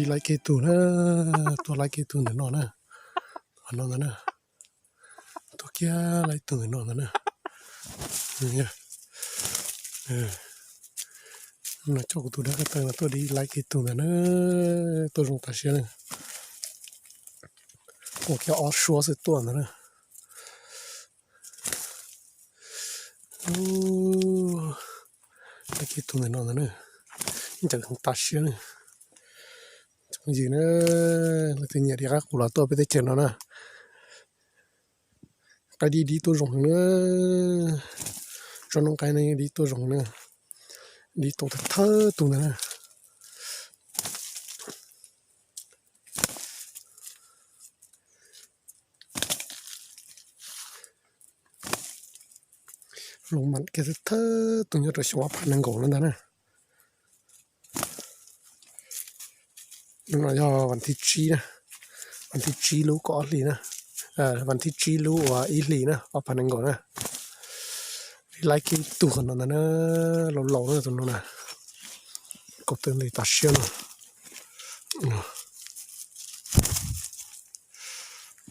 Laib kiag tug na, tuaj laib kiag tug ntawm no na, qhov no ntag na, tuaj kiag laib tug ntawm no ntag na. No coj kuv tus dab kab taw no tuaj dib laib kiag tug ntawd na, tuaj zoo tas siab na. Ua kiag ob suab xwb tuaj ntawd na. Laib kiag tug ntawm no ntag na, ncaws heev tas siab na. Cov phooj ywg na, leej twg nyiam dib qaib qus los tuaj peb teb chaws no na. Qaib dib dib tuaj zoo heev na, tsob noob qaib no dib tuaj zoo na, dib tau thawj thawj tug ntawd na. Loo mam kiag thawj thawj tug nyob rau xyoo ob phav nees nkaum no ntag na. Hnub no yog vas thib tsib na, vas thib tsib lub kaum ob hlis na, vas thib tsib lub uas ib hlis na, ob phav nees nkaum na. Dib laib kiag tug qhov no ntag na, laus laus na tus no na, kaum tawm ntev tas siab no.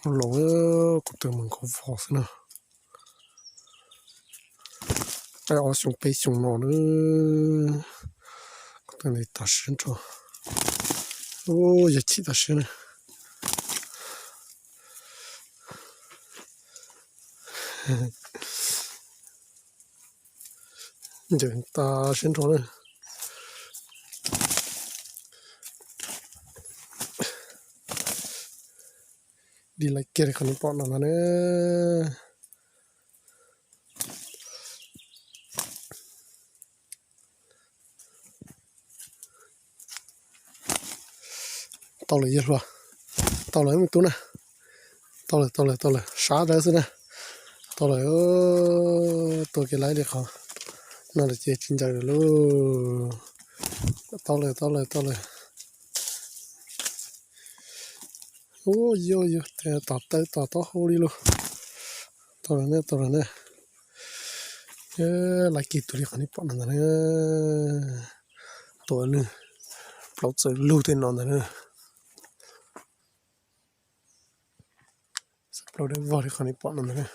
Laus laus, kaum tawm mas nkaus vos xwb na. Qaib ob xyoo peb xyoo no na, kaum tawm ntev tas siab nrho, yog chim tas siab na. Ncaws tas siab nrho na. Dib laib kiag li qhov nej pom no ntag na. Tau lawm yawg hluas, tau lawm me tub na. Tau lawm, tau lawm, tau lawm, sab dawb xwb na. Tau lawm, tua kev laib li qhov no lawm ces tsis ncaws lawm lauj. Tau lawm, tau lawm, tau lawm. Ua yog yog tes tom taw tom taub hau li lauj. Tau lawm ne, tau lawm ne. Laib kiag tug li qhov nej pom no ntag na. Tua nws plaub txawm lug tej no ntag na. Txawm plaub dawb vog li qhov nej pom no ntag na.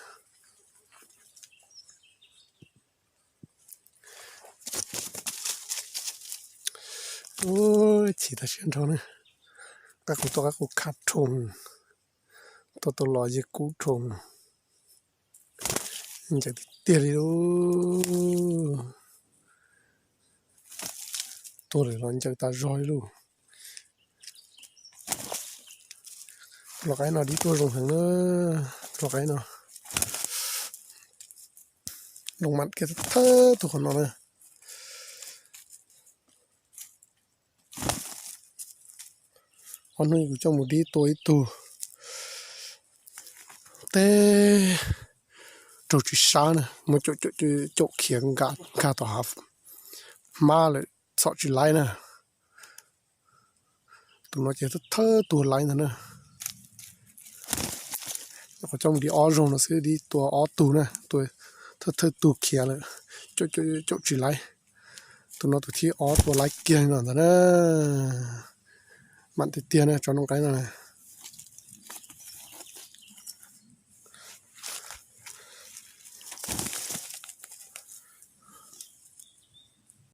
Ua chim tas siab nrho na. Qaib qus tuaj qaib qus khab rhoo, tuaj tau los yawg kub rhoo. Ncaws tiag tiag li lauj. Tuaj lawm los ncaws tas zog li lauj. Tus lau qaib no dib tuaj zoo heev na. Tus lau qaib no loo mam kiag thawj tug qhov no na. Ob hnub kuv coj mus dib tua ib tug teb raug tsis sab na, muab caum khiav nkag tom hav hmab lawm txhom tsis laib na. Tus no ces thawj tug laib ntag na. Nyuam qhuav coj mus dib ob zaug no xwb, dib tua ob tug na, tua thawj thawj tug khiav lawm, caum tsis laib. Tus no tus thib ob tua laib kiag li no ntag na. Mam tiag tiag na, tsob noob qaib no.